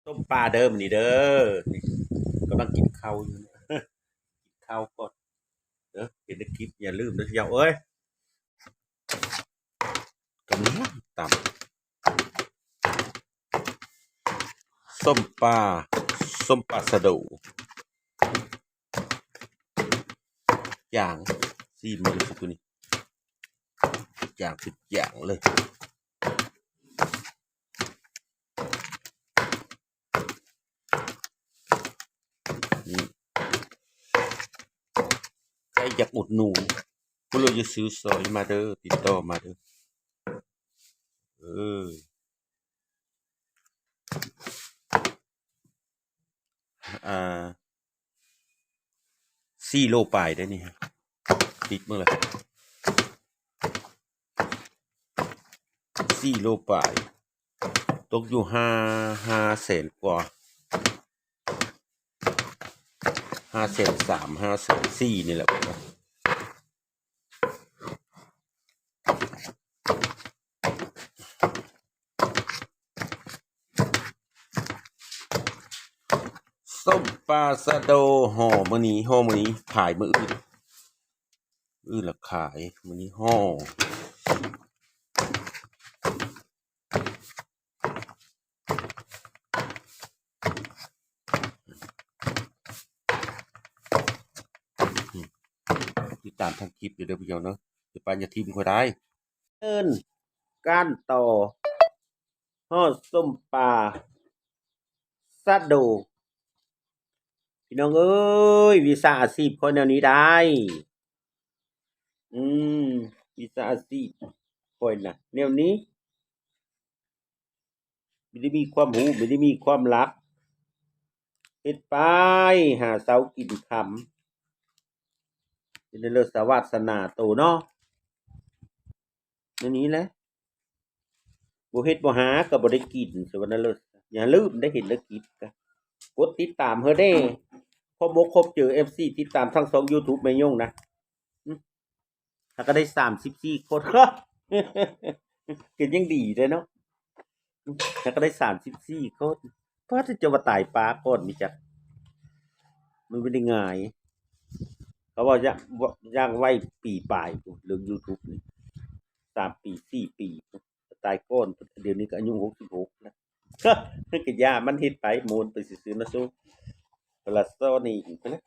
ຕົ້ມປາເດີມື້ນີ້ເດີ. ນີ້ກຳລັງກິນເຂົ້າຢູ່ ກິນເຂົ້າກ່ອນເດີ. ເຫັນໃນຄລິບຢ່າລືມເດີເຈົ້າເອີຍ. ກຳລັງຕຳ ສົ້ມປາ ສົ້ມປາສະໂດ ຢ່າງ ຊີມເບິ່ງຊິໂຕນີ້ ຢ່າງສຸດຢ່າງເລີຍ. ນີ້ ໃຜຢາກອຸດໜູນ ຜູ້ໃດຢາກຊື້ຊ່ອຍມາເດີ ຕິດຕໍ່ມາເດີ. ເອີ ອ່າ ສີ່ໂລປາຍເດ້ນີ້ ຕິດເບິ່ງລະ ສີ່ໂລປາຍ ຕົກຢູ່ຫ້າ ຫ້າແສນກວ່າ ຫ້າແສນສາມ ຫ້າແສນສີ່ນີ້ແຫຼະ. ສົ້ມປາສະໂດຫໍ່ມື້ນີ້ ຫໍ່ມື້ນີ້ ຂາຍມື້ອື່ນ ມື້ອື່ນລະຂາຍ ມື້ນີ້ຫໍ່. ຕິດຕາມທາງຄລິບຢູ່ເດີພີ່ນ້ອງເດີ ຢ່າປະ ຢ່າຖິ້ມຂ້ອຍໄດ້. ເອີ້ນການຕໍ່ ຫໍ່ສົ້ມປາສະໂດ ພີ່ນ້ອງເອີຍ ວິຊາອາຊີບຂ້ອຍແນວນີ້ໄດ໋. ອືມ ວິຊາອາຊີບຂ້ອຍນະແນວນີ້ ບໍ່ໄດ້ມີຄວາມຮູ້ ບໍ່ໄດ້ມີຄວາມລັບ ເຮັດໄປຫາເຊົ້າກິນຄ່ຳ ເຮັດໃຫ້ເລີດສະວາດສະໜາໂຕເນາະ. ແນວນີ້ແຫຼະ ບໍ່ເຮັດບໍ່ຫາກໍບໍ່ໄດ້ກິນ ສະຫວັນນະເລີດ. ຢ່າລືມໄດ້ ເຫັນແລ້ວຄິດ ກໍກົດຕິດຕາມເຮົາແດ່. ຄົບອົກຄົບໃຈ ເອັຟຊີ ຕິດຕາມທັງຊ່ອງຢູທູບແມ່ຍົງນະ. ຫາກໍໄດ້ສາມສິບສີ່ຄົນ ກໍຍັງດີເດ້ເນາະ ຫາກໍໄດ້ສາມສິບສີ່ຄົນ. ປາດ ຈະວ່າຕາຍປາກ່ອນນີ້ຈັກ ມັນບໍ່ໄດ້ງ່າຍ. ເຂົາວ່າຢ່າງ ວ່າຢ່າງໄວປີປາຍພຸ້ນ ເລື່ອງຢູທູບນີ້ ສາມປີ ສີ່ປີ ຕາຍກ່ອນ. ດຽວນີ້ກໍອາຍຸຫົກສິບຫົກແລ້ວ ກໍຢ່າມັນ ເຮັດໄປມ່ວນໄປຊື່ໆ ນະ ສູ້ ພະລາຊອນີ້ອີກນະ.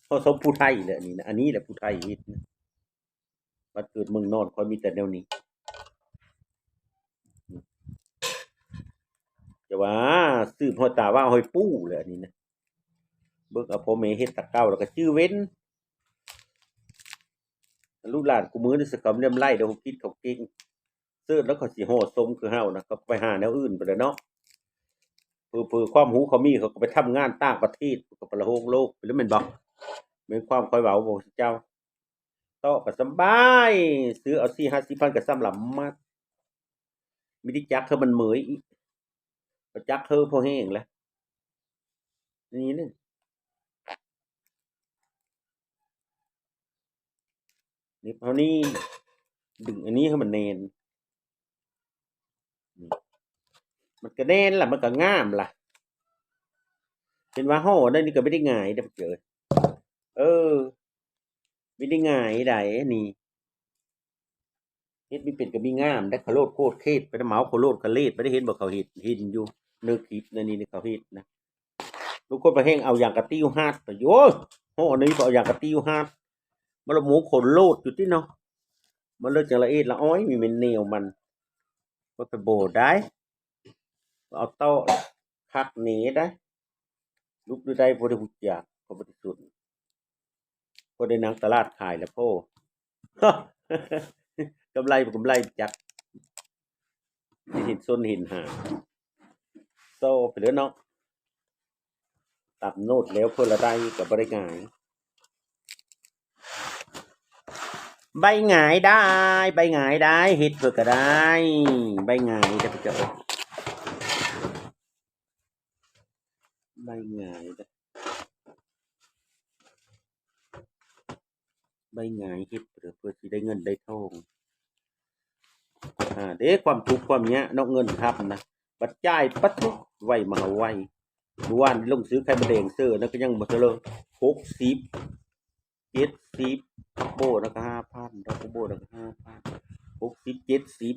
ເຮົາສົມຜູ້ໄທແຫຼະອັນນີ້ນະ ອັນນີ້ແຫຼະຜູ້ໄທເຮັດນະ. ບ້ານເກີດເມືອງນອນຂ້ອຍມີແຕ່ແນວນີ້ ຈະວ່າສືບຮອຍຕາວ່າຮອຍປູ້ແຫຼະອັນນີ້ນະ. ເບິ່ງເອົາພໍ່ແມ່ເຮັດແຕ່ເກົ່າ ແລ້ວກໍຈື່ເວັ້ນ. ລູກຫຼານຄູ່ມື້ນີ້ສະກຳລຽມໄລ່ເດ້ ເຂົາຄິດເຂົາເກັ່ງ ເສີດແລ້ວເຂົາຊິຫໍ່ສົມຄືເຮົານະ ເຂົາໄປຫາແນວອື່ນໄປແລ້ວເນາະ. ເຜີໆຄວາມຮູ້ເຂົາມີ ເຂົາກໍໄປທຳງານຕ່າງປະເທດ ກໍໄປລະໂຫງໂລກໄປແລ້ວແມ່ນບໍ່? ແມ່ນຄວາມຂ້ອຍເວົ້າບໍ່ເຈົ້າ? ຕໍ່ກໍສຳບາຍ ຊື້ເອົາສີ່ຫ້າສິບພັນກໍສຳລະມັດ ມີແຕ່ຈັກເຂົາມັນເມີຍອີກ ເອົາຈັກເຮີພໍແຫ້ງແລ້ວ ນີ້ນະ. ເນັບເຮົານີ້ ດຶງອັນນີ້ໃຫ້ມັນແໜ້ນ ມັນກໍແໜ້ນລະ ມັນກໍງາມລະ. ເຫັນວ່າຫໍ່ໄດ້ນີ້ກໍບໍ່ໄດ້ງ່າຍເດ້ ເອີຍ ເອີ ບໍ່ໄດ້ງ່າຍໃດ໋ນີ້. ເຮັດບໍ່ເປັນກໍມີງາມໄດ໋ ຂະໂລດໂຄດເຂດໄປນຳເອົາ ຂະໂລດຂະເລດໄປໄດ້ ເຫັນບໍ່ ເຂົາເຮັດ ເຫັນຢູ່ໃນຄລິບໃນນີ້ ເຂົາເຮັດນະ. ບາງຄົນໄປແຮ່ງເອົາຢາງກະຕິວຮັດໄປຢູ່ ໂອ້ຍ ຫໍ່ອັນນີ້ໄປເອົາຢາງກະຕິວຮັດ ມັນລະໝູຄົນໂລດຢູ່ຕິເນາະ ມັນເລີຍຈັ່ງລະອຽດລະອອຍ ມີແມ່ນແນວມັນ ຂ້ອຍໄປບໍ່ໄດ້ ເອົາຕໍ່ຄັກແນ່ໄດ໋ ຫຼຸບຫຼືໄດ້ບໍ່ໄດ້ຮູ້ຈັກ ຂ້ອຍບໍ່ໄດ້ສົນ ຂ້ອຍໄດ້ນັ່ງຕະຫຼາດຂາຍລະພໍ ກຳໄລບໍ່ກຳໄລຈັກ ຊິເຫັນຊົນເຫັນຫາ ໂຊໄປເລີຍເນາະ. ຕຳໂນດແລ້ວເພື່ອລະໄດ້ກໍບໍ່ໄດ້ຫງາຍ ໃບຫງາຍໄດ້ ໃບຫງາຍໄດ້ ເຮັດເພື່ອກໍໄດ້ ໃບຫງາຍໄດ້ ເຈົ້າ ໃບຫງາຍໄດ້ ໃບຫງາຍເຮັດເພື່ອ ເພື່ອຊິໄດ້ເງິນໄດ້ທອງ ອາ ເດ້ ຄວາມທຸກຄວາມຍາກເນາະ ເງິນຄຳນະ ປັດຈ່າຍ ປະໂທ້ ໄວມະຫາໄວ. ມື້ວານລົງຊື້ໄຂ່ມົດແດງເຊີນະ ກໍຍັງບໍ່ເທື່ອເລີຍ ຫົກສິບ ເຈັດສິບ ຜັກໂບນະກໍຫ້າພັນ ຜັກໂບນະກໍຫ້າພັນ ຫົກສິບ ເຈັດສິບ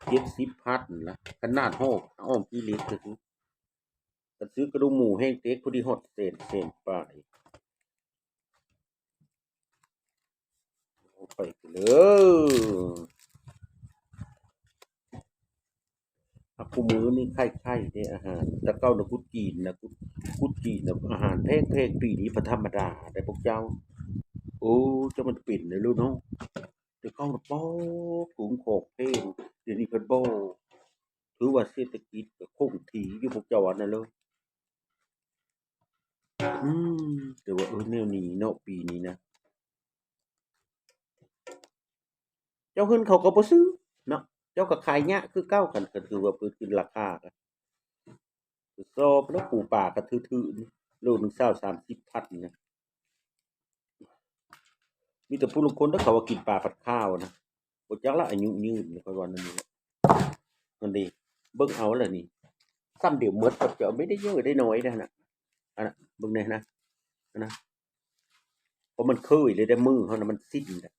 ເຈັດສິບພັນລະ ຂະໜາດຮອກອ້ອມຂີ້ເຫຼັກຊື່ໆ. ຄັນຊື້ກະດູກໝູແຫ້ງເຕັກ ພໍດີຮອດແສນ ແສນປາຍ. ເອົາໄປເດີ ຫາກຄູ່ມື້ນີ້ໄຄໆເດ້ອາຫານ. ແຕ່ເກົ່ານະ ກຸດຈີນນະ ກຸດ ກຸດຈີນນະ ອາຫານແພງໆ ປີນີ້ບໍ່ທຳມະດາເດ້ພວກເຈົ້າ. ໂອ້ ຈັກມັນເປັນແນວເນາະ. ແຕ່ເກົ່ານະ ປອກ ກຸງຂອງແພງ ດຽວນີ້ເພິ່ນບໍ່. ຖືວ່າເສດຖະກິດກໍຄົງທີ່ຢູ່ ພວກເຈົ້າວ່ານັ້ນເລີຍ. ອືມ ແຕ່ວ່າ ເອີ ແນວນີ້ເນາະ ປີນີ້ນະ ເຈົ້າເຮືອນເຂົາກໍບໍ່ຊື້ເນາະ ເຈົ້າກໍຂາຍຍະຄືເກົ່າ. ຄັນ ຄັນຄືວ່າເພິ່ນຂຶ້ນລາຄາ ກໍສອບແລ້ວ ປູປາກໍຖືໆ ໂລໜຶ່ງຊາວສາມສິບພັນນະ. ມີແຕ່ຜູ້ລາງຄົນເດ້ ເຂົາວ່າກິນປາພັດຂາວນະ ບໍ່ຈັກລະ ອາຍຸຍືນ ຂ້ອຍວ່າແນວນີ້ແຫຼະ. ນັ້ນເດ້ ເບິ່ງເອົາລະນີ້ ຊ້ຳດຽວໝົດ ເຂົາເຈົ້າໄມ່ໄດ້ເຢີຍະໄດ້ໜ້ອຍເດ້ຫັ້ນນະ. ອັນນະ ເບິ່ງແດ່ຫັ້ນນະ ອັນນະ ເພາະມັນເຄີຍເລີຍເດ້ ມືເຮົານະມັນຊິນແລ້ວ.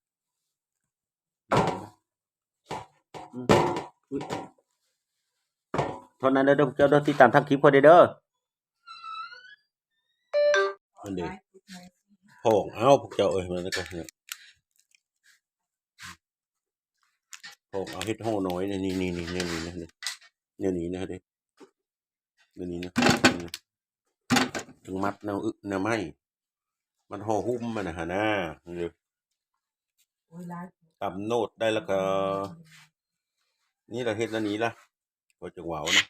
ອືມ ເທົ່ານັ້ນເດີ ເຈົ້າເດີ ຕິດຕາມທາງຄລິບຂ້ອຍເດີ. ອັນເດ ພອງເອົາພວກເຈົ້າເອີຍ ມັນກໍ ພອງເອົາເຮັດຫໍ່ນ້ອຍ ນີ້ໆໆ ແນວນີ້ນະ ແນວນີ້ນະເດ້ ແນວນີ້ນະ ຈັ່ງມັດແນວອຶ ແນວໄມ້ ມັດຫໍ່ຫຸ້ມມັນນະຫັ້ນນະ ເດີ ໂອ້ຍ ຫຼາຍ ກຳນົດໄດ້ແລ້ວກໍ ນີ້ລະ ເຮັດແນວນີ້ລະ ຂ້ອຍຈຶ່ງເວົ້ານະ.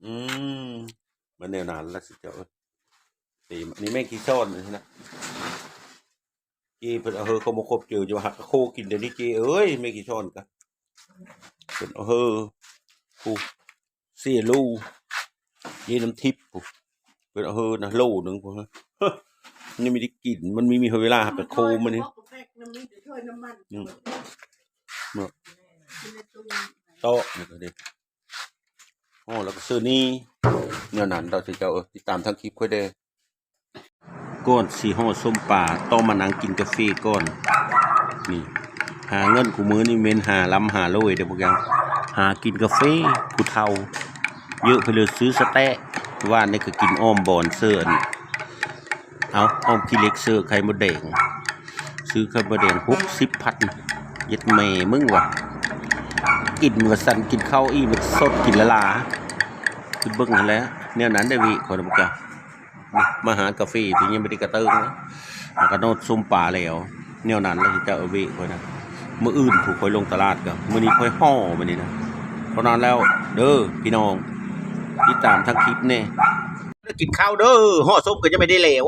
ອືມ ມັນແນວນັ້ນລະຊິເຈົ້າເອີຍ. ເຕ ນີ້ແມງກີຊອນນະ ເຈ້ເພິ່ນເອົາເຮີເຂົ້າມາຄົບເຈີ ຈະວ່າຫັກກະໂຄກິນດຽວນີ້ເຈ້ເອີຍ. ແມງກີຊອນກະເພິ່ນເອົາເຮີ ຜູ້ ເສໂລ ເຈ້ນ້ຳທິບ ຜູ້ ເພິ່ນເອົາເຮີນະ ໂລໜຶ່ງພຸ້ນ. ຍັງມີໄດ້ກິນ ມັນມີ ມີເວລາຫັກກະໂຄມື້ນີ້. ອືມ ເນາະ ເຕາະນີ້ກໍເດ້. ອໍ ແລ້ວກໍຊື້ນີ້ ແນວນັ້ນດອກ ຊິເຈົ້າເອີຍ ຕິດຕາມທາງຄລິບຂ້ອຍເດີ້. ກ່ອນຊິຫໍ່ສົ້ມປາ ຕ້ອງມານັ່ງກິນກາເຟກ່ອນ. ນີ້ ຫາເງິນຄູ່ມື້ນີ້ແມ່ນຫາລ່ຳຫາລວຍເດີ້ພວກເຈົ້າ ຫາກິນກາເຟຜູ້ເຖົ້າ ເຍອະໄປເລີຍ. ຊື້ສະແຕະ ວານນີ້ກໍກິນອ້ອມບອນເຊີ ເອົາ ອ້ອມຂີ້ເຫຼັກເຊີ ໄຂ່ມົດແດງ ຊື້ໄຂ່ມົດແດງຫົກສິບພັນ ເຢັດແມ່ມຶງວ່າ ກິນວ່າຊັ້ນ ກິນເຂົ້າອີ່ມ ສົດກິນລະລາ ຄືເບິ່ງຫັ້ນແຫຼະ. ແນວນັ້ນໄດ໋ເວີ້ຍ ຂ້ອຍນຳກະມາຫາກາເຟ ທີ່ຍັງບໍ່ໄດ້ກະເຕີງນະ ຫາກະນອນສົ້ມປາແລ້ວ. ແນວນັ້ນລະ ເຈົ້າເວີ້ຍຂ້ອຍນະ ມື້ອື່ນຜູ້ຂ້ອຍລົງຕະຫຼາດກະ ມື້ນີ້ຂ້ອຍຫໍ່ມື້ນີ້ນະ. ເທົ່ານັ້ນແລ້ວເດີ້ພີ່ນ້ອງ ຕິດຕາມທາງຄລິບແດ່. ໄດ້ກິນເຂົ້າເດີ້ ຫໍ່ສົ້ມກໍຍັງບໍ່ໄດ້ແລ້ວ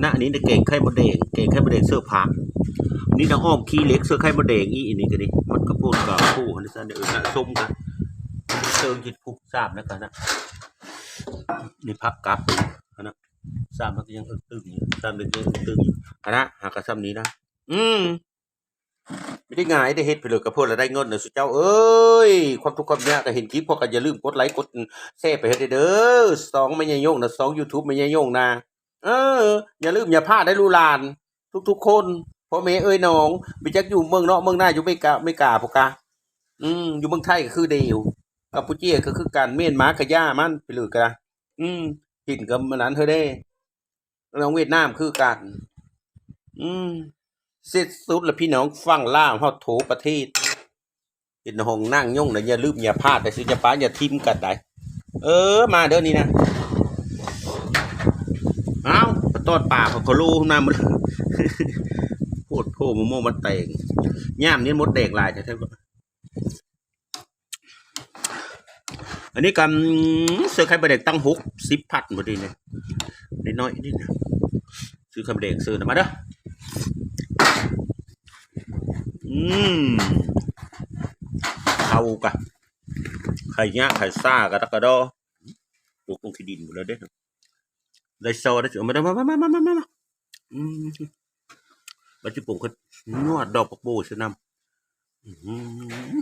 ນະ. ອັນນີ້ໄດ້ແກງໄຂ່ມົດແດງ ແກງໄຂ່ມົດແດງເສີບຜັກ. ນີ້ນະ ອ້ອມຂີ້ເຫຼັກເສີບໄຂ່ມົດແດງອີກ. ອັນນີ້ກໍດີ ມັນກະໂພດກະໂພຫັ້ນຊັ້ນເດີ້. ເອີ ສົ້ມກະເຕີງກິນພຸກສາມນະກະນະ. ນີ້ຜັກກັບຫັ້ນນະ ສາມມັນກໍຍັງເອິກຕຶງຢູ່ ສາມເດັກຍັງເອິກຕຶງຢູ່ຫັ້ນນະ. ຫາກະຊ່ຳນີ້ນະ ອືມ ບໍ່ໄດ້ງ່າຍເດ້ ເຮັດໄປເລີຍກະເພື່ອລະໄດ້ເງິນນະ ຊຸເຈົ້າເອີຍ. ຄວາມທຸກຄວາມຍາກກະເຫັນຄລິບ ພວກກໍຢ່າລືມກົດໄລກົດແຊໄປໃຫ້ເດີ້. ຊ່ອງແມ່ຍາຍົງນະ ຊ່ອງຢູທູບແມ່ຍາຍົງນະ. ເອີ ຢ່າລືມຢ່າພາດເດີ້ລູກຫຼານທຸກໆຄົນ ພໍ່ແມ່ເອີຍນ້ອງ ບໍ່ຈັກຢູ່ເມືອງນອກເມືອງນາ ຢູ່ເມກາ ເມກາພຸ້ນກະ ອືມ ຢູ່ເມືອງໄທກໍຄືດຽວ ກຳປູເຈຍກໍຄືກັນ ມຽນມາກໍຢ່າມັນໄປເລີຍກະ ອືມ ເຫັນກັບອັນນັ້ນເຮີເດ້. ນ້ອງຫວຽດນາມຄືກັນ ອືມ ເສັດສຸດລະພີ່ນ້ອງ ຝັ່ງລາວເຮົາທົ່ວປະເທດ. ເຫັນຫ້ອງນາງຍົງນະ ຢ່າລືມຢ່າພາດໄດ້ ຊິຢ່າປະຢ່າຖິ້ມກັນໄດ້. ເອີ ມາເດີ້ນີ້ນະ. ອ້າວ ປາຕອດປາເຂົາໂລມາໝົດ ໂພດໂພ ມະມ່ວງມະແຕງ ຍາມນີ້ມົດແດງຫຼາຍແທ້ໆ. ອັນນີ້ກະ ອືມ ເສີບໄຂ່ມົດແດງຕັ້ງຫົກສິບພັນພໍດີນີ້ ນ້ອຍໆນີ້ນະ. ຊື້ໄຂ່ມົດແດງເສີບນຳມາເດີ້. ອືມ ເຂົ້າກະ ໄຂ່ຍະໄຂ່ຊາກະຕັກກະດໍ ຕົກລົງຂີ້ດິນໝົດແລ້ວເດ້. ໄດ້ຊໍໄດ້ ເອົາມາເດີ້ ມາໆໆໆ ອືມ ບັດຊິປຸງ ຂ້ອຍນວດດອກຜັກໂບໃສ່ນຳ. ອືມ